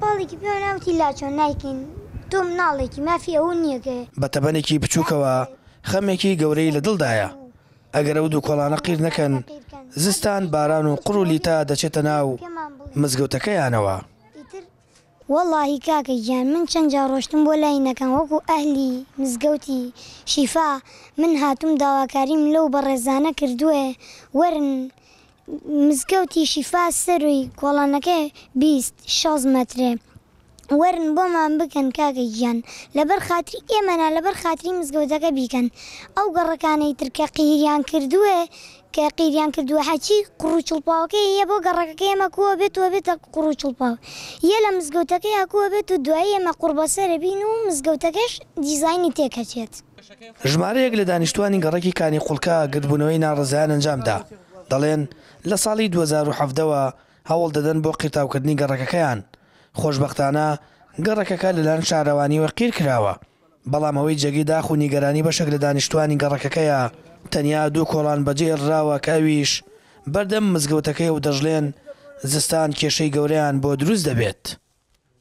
پاڵێکی پێوە نا وتی لاچۆ نایکەین تۆ مناڵێکی مافی ئەوە نییە کە. بە تەمەنێکی بچووکەوە خەمێکی گەورەی لە دڵدایە، ئەگەر ئەو دوو کۆڵانە قیر نەکەن، زستان باران و قوڕ و لیتە دەچێتە ناو مزگەوتەکەیانەوە. وەڵاهی کاکە گیان من چەند جار ڕۆشتم بۆ لای نەکەن وەکو ئەهلی مزگەوتی شیفا من هاتوم داواکاریم لەو بەڕێزانە کردوە وەرن مزگەوتی شیفا سەروی کۆڵانەکەی 20 شەست مەترێ وەرن بۆمان بکەن کاکە گیان لەبەر خاتری ئێمە نا لەبەر خاتری مزگەوتەکە بیکەن ئەو گەڕەکانەی تر کە قیریان کردوە کە قیریان کردووە هەرچی قوڕ و چڵپاوەکەی یە بۆ گەڕەکەکەی ئێمە کووە بێت و ئەبێتە قوڕ و چڵپاو یە لە مزگەوتەکەیا کووە بێت و دوایی ئێمە قوڕبەسەرە بین و مزگەوتەکەش دیزاینی تێکەچێت. ژمارەیەک لە دانیشتوانی گەڕەکی کانی قوڵکە گردبوونەوەی ناڕەزایان ئەنجامدا، دەڵێن، لە ساڵی 2017 وە هەوڵ دەدەن بۆ قیرتاوکردنی گەڕەکەکەیان، خۆشبەختانە گەڕەکەکە لەلایەن شارەوانییەوە قیرکراوە، بەڵام ئەوەی جێگەی داخ و نیگەرانی بەشێک لە دانیشتوانی گەڕەکەکەیە، تەنیا دوو کۆڵان بەجێهێڵراوە کە ئەویش بەردەم مزگەوتەکەیە و دەشڵێن، زستان کێشەی گەورەیان بۆ دروست دەبێت.